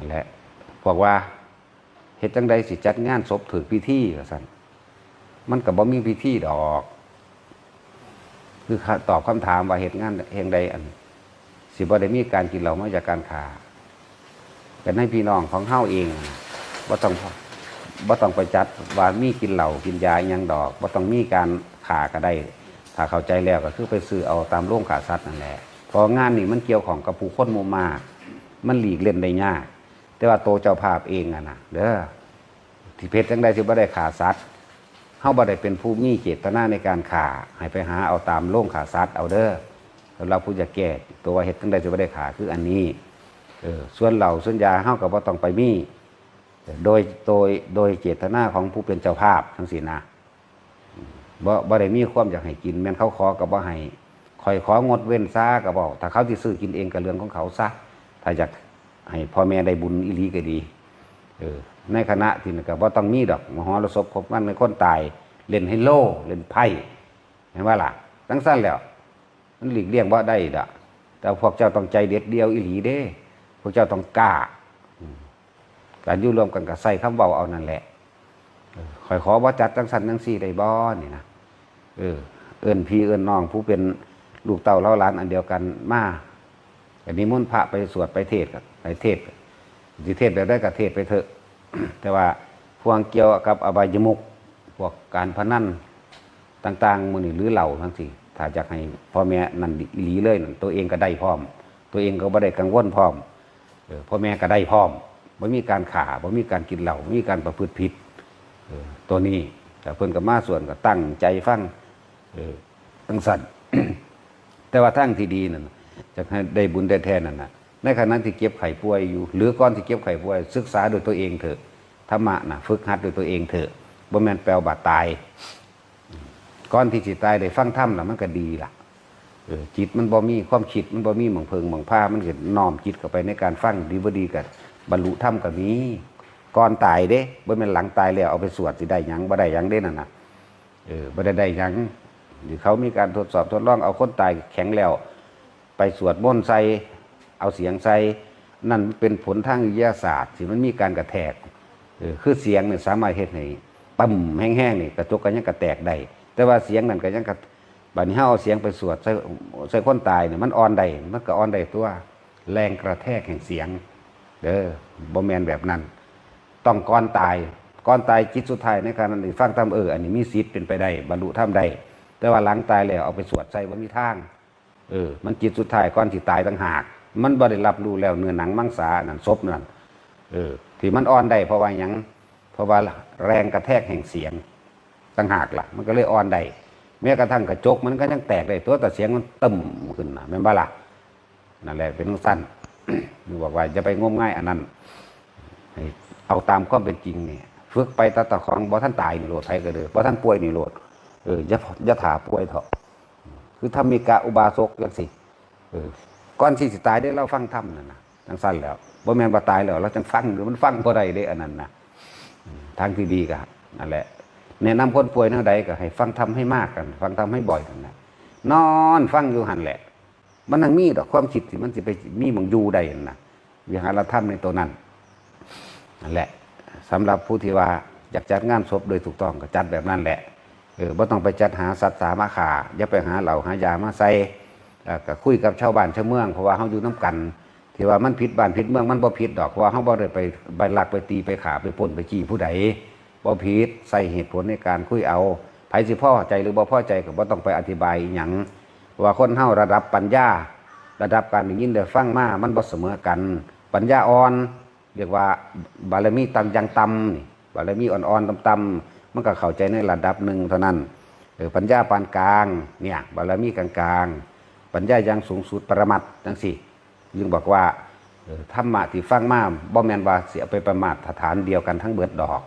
ແລະ ພວກວ່າ ເຮັດຈັ່ງໃດຊິຈັດງານສົບຖືກພິທີວ່າຊັ້ນ ມັນກໍບໍ່ມີພິທີດອກ ຄືຕອບຄຳຖາມວ່າເຮັດງານແຫ່ງໃດອັນ ຊິບໍ່ໄດ້ມີການກິນເຫຼົ້າເມົາຈາກການຂ້າ ແຕ່ໃນພີ່ນ້ອງຂອງເຮົາເອງ ບໍ່ຕ້ອງ ບໍ່ຕ້ອງໄປຈັດວ່າມີກິນເຫຼົ້າກິນຢາອີ່ຫຍັງດອກ ບໍ່ຕ້ອງມີການຂ້າກໍໄດ້ ຖ້າເຂົ້າໃຈແລ້ວກໍຄືໄປຊື້ເອົາຕາມໂລງຂ້າສັດນັ້ນແຫຼະ ເພາະງານນີ້ມັນກ່ຽວຂ້ອງກັບຜູ້ຄົນໝູ່ມາກ ມັນຫຼີກເລ່ນໄດ້ຍາກ ແຕ່ວ່າໂຕເຈົ້າພາບເອງຫັ້ນນະເດີ ທີ່ເຮັດຈັ່ງໃດຊິບໍ່ໄດ້ຂ້າສັດ ເຮົາບໍ່ໄດ້ເປັນຜູ້ມີເຈດຕະນາໃນການຂ້າ ໃຫ້ໄປຫາເອົາຕາມໂລງຂ້າສັດເອົາເດີ ສຳລັບຜູ້ຈະແກ້ຕົວເຮັດຈັ່ງໃດຊິບໍ່ໄດ້ຂ້າ ຄືອັນນີ້ ເອີ ສ່ວນເຫຼົ້າສ່ວນຢາເຮົາກໍບໍ່ຕ້ອງໄປມີ ໂດຍ ໂດຍ ໂດຍເຈດຕະນາຂອງຜູ້ເປັນເຈົ້າພາບຈັ່ງຊີ້ນະ ບໍ່ ບໍ່ໄດ້ມີຄວາມຢາກໃຫ້ກິນ ແມ່ນເຂົາຂໍກໍບໍ່ໃຫ້ ຂ້ອຍของดเว้นซะ ກໍເວົ້າ ຖ້າເຂົາຊິຊື້ກິນເອງກໍເລື່ອງຂອງເຂົາຊະ ຖ້າຢາກໃຫ້ພໍ່ແມ່ໄດ້ບຸນອີ່ຫຼີກໍດີ ເອີ ໃນຂະນະທີ່ນັ້ນກໍບໍ່ຕ້ອງມີດອກ ມະຫອລະສົບຄົບກັນໃນຄົນຕາຍ ເລ່ນໄຮໂລ ເລ່ນໄພ້ ແມ່ນບໍ່ລະ? ຈັ່ງຊັ້ນແລ້ວ ມັນຫຼີກລ່ຽງບໍ່ໄດ້ດອກ ແຕ່ພວກເຈົ້າຕ້ອງໃຈເດັດດ່ຽວອີ່ຫຼີເດ້ ພວກເຈົ້າຕ້ອງກ້າ ອືມ ການຢູ່ຮ່ວມກັນກໍໃຊ້ຄຳເວົ້າເອົານັ້ນແຫຼະ ເອີ ຂ້ອຍຂໍບໍ່ຈັດຈັ່ງຊັ້ນຈັ່ງຊີ້ໄດ້ບໍ່ນີ້ນະ ເອີ ເອີ້ນພີ່ເອີ້ນນ້ອງຜູ້ເປັນລູກເຕົ້າເຫຼົ່າຫຼານອັນດຽວກັນມາ ກໍນິມົນພະໄປສວດໄປເທດ ໄປເທດ ຊິເທດແບບໃດກໍເທດໄປເຖາະ ແຕ່ວ່າພວກກ່ຽວກັບອະບາຍະມຸກ ພວກການພະນັນຕ່າງໆ ມື້ນີ້ ຫຼືເຫຼົ້າຈັ່ງຊີ້ ຖ້າຢາກໃຫ້ພໍ່ແມ່ນັ້ນອີ່ຫຼີເລີຍນັ້ນ ຕົວເອງກໍໄດ້ພ້ອມ ຕົວເອງກໍບໍ່ໄດ້ກັງວົນພ້ອມ ເອີ ພໍ່ແມ່ກໍໄດ້ພ້ອມ ບໍ່ມີການຂ້າ ບໍ່ມີການກິນເຫຼົ້າ ບໍ່ມີການປະພຶດຜິດ ເອີ ຕົວນີ້ ແຕ່ເພິ່ນກໍມາສວນ ກໍຕັ້ງໃຈຟັງ ເອີ ຈັ່ງຊັ້ນ ແຕ່ວ່າທາງທີ່ດີນັ້ນ ຈະໃຫ້ໄດ້ບຸນແທ້ໆນັ້ນນະ ໃນຂະນະທີ່ເຈັບໄຂ້ປ່ວຍຢູ່ ຫຼືກ່ອນທີ່ເຈັບໄຂ້ປ່ວຍ ສຶກສາດ້ວຍຕົວເອງເຖາະ ທຳມະນະ ຝຶກຫັດດ້ວຍຕົວເອງເຖາະ ບໍ່ແມ່ນແປວ່າບາດຕາຍ ກ່ອນທີ່ຊິຕາຍໄດ້ຟັງທຳລະ ມັນກໍດີລະ ເອີ ຈິດມັນບໍ່ມີ ຄວາມຄິດມັນບໍ່ມີໝ່ອງເພິ່ງໝ່ອງພາ ມັນກໍນ້ອມຈິດເຂົ້າໄປໃນການຟັງ ດີບໍ່ດີກໍບັນລຸທຳກໍມີ ກ່ອນຕາຍເດ້ ບໍ່ແມ່ນຫຼັງຕາຍແລ້ວເອົາໄປສວດຊິໄດ້ຫຍັງ ບໍ່ໄດ້ຫຍັງເດ້ນັ້ນນະ ເອີ ບໍ່ໄດ້ໄດ້ຫຍັງ ທີ່ເຂົາມີການທົດສອບທົດລອງ ເອົາຄົນຕາຍແຂງແລ້ວ ໄປສວດມົນໃສ່ ເອົາສຽງໃສ່ ນັ້ນເປັນຜົນທາງວິທະຍາສາດ ທີ່ມັນມີການກະແທກ ເອີ ຄືສຽງນີ້ສາມາດເຮັດໃຫ້ປຶ້ມແຮງໆນີ້ ກະຈົກກໍຍັງກະແຕກໄດ້ ແຕ່ວ່າສຽງນັ້ນກໍຍັງກະ ບາດນີ້ເຮົາເອົາສຽງໄປສວດໃສ່ ໃສ່ຄົນຕາຍນີ້ ມັນອ່ອນໄດ້ ມັນກໍອ່ອນໄດ້ຕົວະ ແຮງກະແທກແຫ່ງສຽງ ເດີ ບໍ່ແມ່ນແບບນັ້ນ ຕ້ອງກ່ອນຕາຍ ກ່ອນຕາຍຈິດສຸດທ້າຍໃນຂະນະທີ່ຟັງທຳ ເອີ ອັນນີ້ມີສິດເປັນໄປໄດ້ ບັນລຸທຳໄດ້ ແຕ່ວ່າຫຼັງຕາຍແລ້ວເອົາໄປສວດໃສ່ ບໍ່ມີທາງ ເອີ ມັນຈິດສຸດທ້າຍກ່ອນຊິຕາຍຕ່າງຫາກ ມັນບໍ່ໄດ້ຮັບຮູ້ແລ້ວເນື້ອໜັງມັງສາອັນນັ້ນ ສົບນັ້ນ ເອີ ທີ່ມັນອ່ອນໄດ້ເພາະວ່າຫຍັງ? ເພາະວ່າແຮງກະແທກແຫ່ງສຽງຕ່າງຫາກລະ ມັນກໍເລີຍອ່ອນໄດ້ ແມ້ກະທັ່ງກະຈົກມັນກໍຍັງແຕກໄດ້ຕົວະ ແຕ່ສຽງມັນຕຶ້ມຂຶ້ນນະ ແມ່ນບໍ່ລະ? ນັ້ນແຫຼະ ເປັນຈັ່ງຊັ້ນ ບອກວ່າຢ່າໄປງົມງາຍອັນນັ້ນ ໃຫ້ເອົາຕາມຄວາມເປັນຈິງນີ້ ຝຶກໄປຕາເຈົ້າຂອງບໍ່ທັນຕາຍນີ້ໂລດ ໃຜກໍເດີ ບໍ່ທັນປ່ວຍນີ້ໂລດ ເອີ ຢ່າ ຢ່າຖ້າປ່ວຍເຖາະ ຄືທຳມິກະອຸບາສົກຈັ່ງຊີ້ ເອີ ກ່ອນທີ່ຊິຕາຍເດ້ ລາວຟັງທຳນັ້ນນະ ຈັ່ງຊັ້ນແລ້ວ ບໍ່ແມ່ນວ່າຕາຍແລ້ວລາວຈັ່ງຟັງ ມັນຟັງບໍ່ໄດ້ເດ້ອັນນັ້ນນະ ທາງທີ່ດີກໍນັ້ນແຫຼະ ແນະນຳຄົນປ່ວຍແນວໃດກໍໃຫ້ຟັງທຳໃຫ້ມາກກັນ ຟັງທຳໃຫ້ບ່ອຍກັນນະ ນອນຟັງຢູ່ຫັ້ນແຫຼະ ມັນຍັງມີດອກຄວາມຄິດທີ່ມັນຊິໄປມີໝ່ອງຢູ່ໄດ້ຫັ້ນນະ ວິຫາລະທຳໃນໂຕນັ້ນ ນັ້ນແຫຼະ ສຳລັບຜູ້ທີ່ວ່າຢາກຈັດງານສົບໂດຍຖືກຕ້ອງກໍຈັດແບບນັ້ນແຫຼະ ເອີ ບໍ່ຕ້ອງໄປຈັດຫາສັດສາມາຂ້າ ຢ່າໄປຫາເຫຼົ້າຫາຢາມາໃສ່ ແລ້ວກໍຄຸຍກັບຊາວບ້ານຊາວເມືອງ ເພາະວ່າເຮົາຢູ່ນຳກັນ ທີ່ວ່າມັນຜິດບ້ານຜິດເມືອງ ມັນບໍ່ຜິດດອກ ເພາະວ່າເຮົາບໍ່ໄດ້ໄປ ໄປລັກໄປຕີໄປຂ້າໄປປຸ້ນໄປຈີ້ຜູ້ໃດ ບໍ່ຜິດ ໃຊ້ເຫດຜົນໃນການຄຸຍເອົາ ໃຜຊິພໍໃຈຫຼືບໍ່ພໍໃຈກໍບໍ່ຕ້ອງໄປອະທິບາຍອີ່ຫຍັງ ເພາະວ່າຄົນເຮົາລະດັບປັນຍາ ລະດັບການໄດ້ຍິນໄດ້ຟັງມາ ມັນບໍ່ສະເໝີກັນ ປັນຍາອ່ອນ ຮຽກວ່າບາລະມີຕ່ຳ ຢ່າງຕ່ຳນີ້ ບາລະມີອ່ອນໆ ຕ່ຳໆ ມັນກໍເຂົ້າໃຈໃນລະດັບໜຶ່ງເທົ່ານັ້ນ ເອີ ປັນຍາປານກາງ ເນີ້ຍ ບາລະມີກາງໆ ປັນຍາຢ່າງສູງສຸດ ປະລະມັດ ຈັ່ງຊີ້ ຈຶ່ງບອກວ່າ ເອີ ທຳມະທີ່ຟັງມາ ບໍ່ແມ່ນວ່າຊິເອົາໄປປະມາດຖະຖານດຽວກັນທັງເບິດດອກ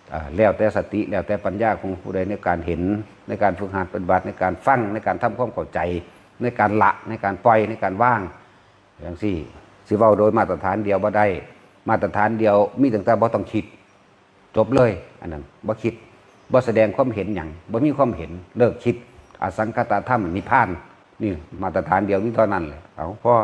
ເອີ ແລ້ວແຕ່ສະຕິ ແລ້ວແຕ່ປັນຍາຂອງຜູ້ໃດໃນການເຫັນ ໃນການຝຶກຫັດປະຕິບັດ ໃນການຟັງ ໃນການທຳຄວາມເຂົ້າໃຈ ໃນການລະ ໃນການປ່ອຍ ໃນການວາງ ຈັ່ງຊີ້ ຊິເວົ້າໂດຍມາດຕະຖານດຽວບໍ່ໄດ້ ມາດຕະຖານດຽວມີຕັ້ງແຕ່ບໍ່ຕ້ອງຄິດ ຈົບເລີຍ ອັນນັ້ນບໍ່ຄິດ ບໍ່ສະແດງຄວາມເຫັນຫຍັງ ບໍ່ມີຄວາມເຫັນ ເລີກຄິດ ອະສັງຄະຕະທຳ ນິບພານ ນີ້ມາດຕະຖານດຽວມີເທົ່ານັ້ນແຫຼະ ເອົາ ພໍ.